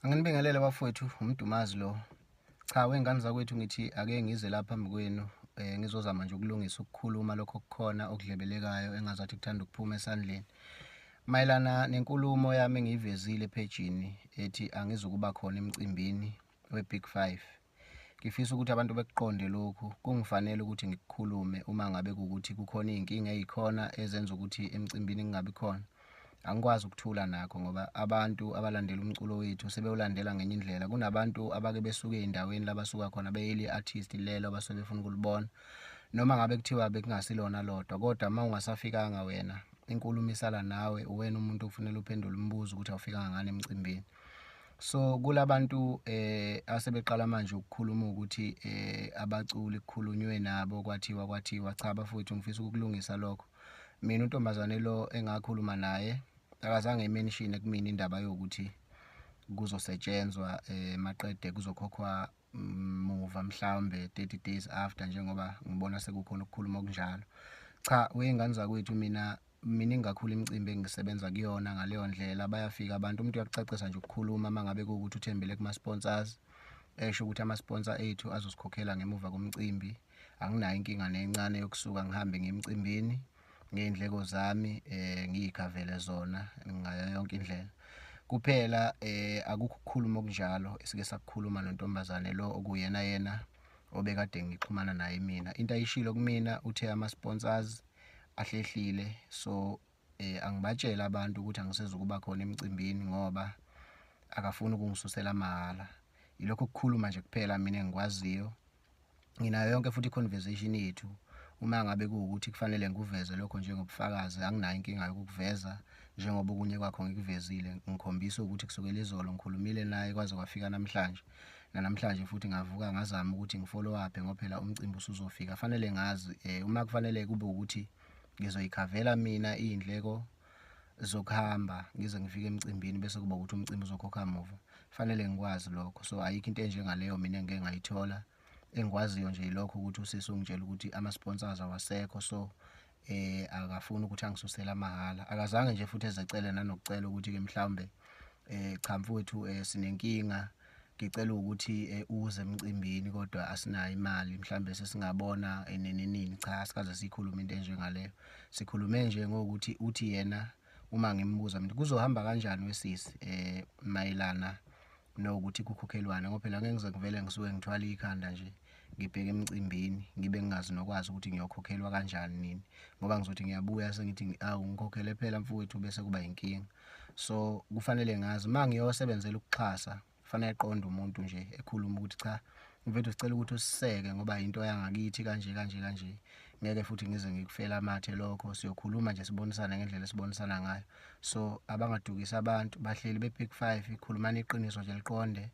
Anginibingelele bafowethu, uMdumazi lo. Cha wey'ngane zakwethu ngithi ake ngize la phambi kwenu ngizozama nje ukulungisa ukukhuluma lokho okukhona okudlebelekayo engazathi kuthanda ukuphuma esandleni. Mayelana nenkulumo yami engiyivezile ephejini ethi angizukuba khona emcimbini we-Big Five. Ngifisa ukuthi abantu bekuqonde lokhu, kungifanele ukuthi ngikukhulume uma ngabe kuwukuthi kukhona iy'nkinga ey'khona ezenza ukuthi emcimbini ngingabi khona. Angikwazi ukuthula nakho ngoba abantu abalandela umculo wethu sebewulandela ngenye indlela. Kunabantu abake besuke ey'ndaweni la basuka khona beyele i-artist lelo abasuke befuna ukulibona. Noma ngabe kuthiwa bekungasilona lodwa kodwa uma ungasafikanga wena inkulumo isala nawe, uwena umuntu okufanele uphendule umbuzo ukuthi awufikanga ngani emcimbini. So kulabantu asebeqala manje ukukhuluma ukuthi abaculi kukhulunywe nabo kwathiwa kwathiwa cha bafowethu ngifisa ukukulungisa lokho. Mina untombazane lo engakhuluma naye akazange emention kumina indaba yokuthi kuzosetshenzwa maqede kuzokhokhwa muva mhlawumbe 30 days after njengoba ngibona sekukhona ukukhuluma okunjalo. Cha wey'ngane zakwethu mina miningi kakhulu imicimbi engisebenza kuyona ngaleyo ndlela. Bayafika abantu, umuntu uyakucacisa nje ukukhuluma uma ngabe kuwukuthi uthembele kuma-sponsors, esho ukuthi ama-sponsor ethu azosikhokhela ngemuva komcimbi. Anginayo inkinga nencane yokusuka ngihambe ngiye emcimbini ngey'ndleko zami ngiy'khavele zona ngayo yonke indlela. Kuphela akukho ukukhuluma okunjalo esike sakukhuluma nontombazane lo okuyena yena obekade ngixhumana naye mina. Into ayishilo kumina uthe ama-sponsors ahlehlile, so angibatshele abantu ukuthi angisezukuba khona emcimbini ngoba akafuni ukungisusela mahhala. Yilokho ukukhuluma nje kuphela mina engikwaziyo. Nginayo yonke futhi i-conversation yethu. Uma ngabe kuwukuthi kufanele ngikuveze lokho njengobufakazi, anginayo inkinga yokukuveza njengoba okunye kwakho ngikuvezile. Ngikhombisa ukuthi kusukela izolo ngikhulumile naye kwaze kwafika namhlanje. Nanamhlanje futhi ngavuka ngazama ukuthi ngi-follow up ngoba phela umcimbi usuzofika. Fanele ngazi uma kufanele kube ukuthi ngizoyikhavela mina iy'ndleko zokuhamba ngize ngifike emcimbini bese kuba ukuthi umcimbi uzokhokha muva, fanele ngikwazi lokho. So ayikho into enjengaleyo mina engike ngayithola. Engikwaziyo nje yilokho ukuthi usisi ungitshela ukuthi ama-sponsors awasekho, so akafuni ukuthi angisusele amahhala. Akazange nje futhi ezecele nanokucela ukuthi-ke mhlawumbe cha mfowethu sinenkinga, ngicela ukuthi uze emcimbini kodwa asinayo imali mhlawumbe sesingabona nini nini. Cha, asikaze siyikhulume into enjengaleyo. Sikhulume nje ngokuthi uthi yena uma ngimbuza mina kuzohamba kanjani wesisi mayelana nokuthi kukhokhelwane, ngoba phela ngeke ngize ngivele ngisuke ngithwale ikhanda nje ngibheke emcimbini ngibe ngingazi nokwazi ukuthi ngiyokhokhelwa kanjani nini, ngoba ngizothi ngiyabuya sengithi awu ngikhokhele phela mfowethu bese kuba inkinga. So kufanele ngazi uma ngiyosebenzela ukuxhasa, kufanele eqonde umuntu nje ekhuluma ukuthi cha mfethu sicela ukuthi usiseke ngoba into yangakithi kanje kanje kanje, ngeke futhi ngize ngikufela amathe lokho. Siyokhuluma nje sibonisane ngendlela esibonisana ngayo. So abangadukisi abantu, bahleli be-Big Five, khulumani iqiniso nje liqonde.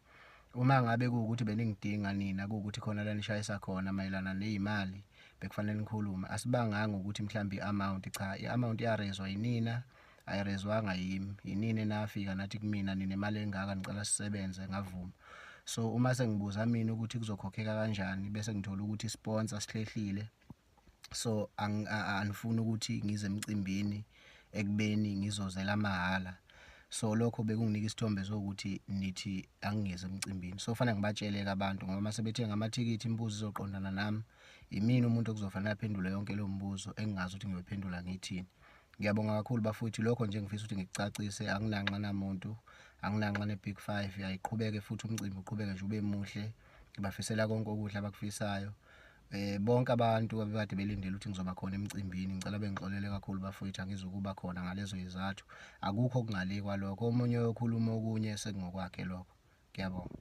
Uma ngabe kuwukuthi beningidinga nina, kuwukuthi khona la nishayisa khona mayelana ney'mali, bekufanele nikhulume. Asibanganga ukuthi mhlawumbe i-amount, cha i-amount yarezwa yinina, ayirezwanga yimi. Yinina enafika nathi kumina ninemali engaka nicela sisebenze, ngavuma. So uma sengibuza mina ukuthi kuzokhokheka kanjani bese ngithola ukuthi i-sponsor sihlehlile, so anifuni ukuthi ngize emcimbini ekubeni ngizozela mahhala. So lokho bekunginika isithombe sokuthi nithi angingezi emcimbini. So kufanele ngibatshele-ke abantu ngoba mase bethenga amathikithi imibuzo izoqondana nami. Yimina umuntu okuzofanele aphendule yonke leyo mibuzo engingazi ukuthi ngiyoyiphendula ngithini. Ngiyabonga kakhulu bafowethu, lokho nje ngifisa ukuthi ngikucacise. Anginanxa namuntu, anginanxa ne-Big Five, ayiqhubeke futhi umcimbi uqhubeke nje ube muhle. Ngibafisela konke okuhle abakufisayo. Bonke abantu abekade belindele ukuthi ngizoba khona emcimbini, ngicela bengixolele kakhulu bafowethu, angizukuba khona ngalezo yizathu. Akukho okungale kwalokho, omunye oyokhuluma okunye sekungokwakhe lokho. Ngiyabonga.